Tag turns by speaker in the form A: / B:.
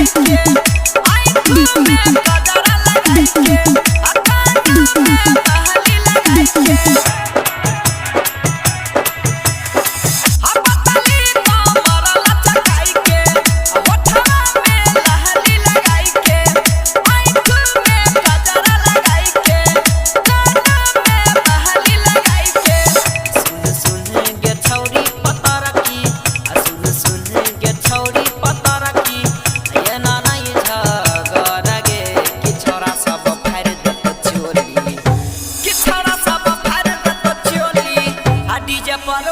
A: लगाई के, आँख में कजरा लगाई के, आ कान में बहली लगाई के। आ पतली कमर लचकाई के, ओठवा में लहली लगाई के, आँख में कजरा लगाई के, कान में बहली लगाई के। सुन सुन गे छौरी पतरकी, आ सुन सुन गे छौरी पतरकी, एना नै झगड़ गे, कि छौरा सब फाड़ि देत चोली, कि छौरा सब फाड़ि देत चोली, आ डीजे पर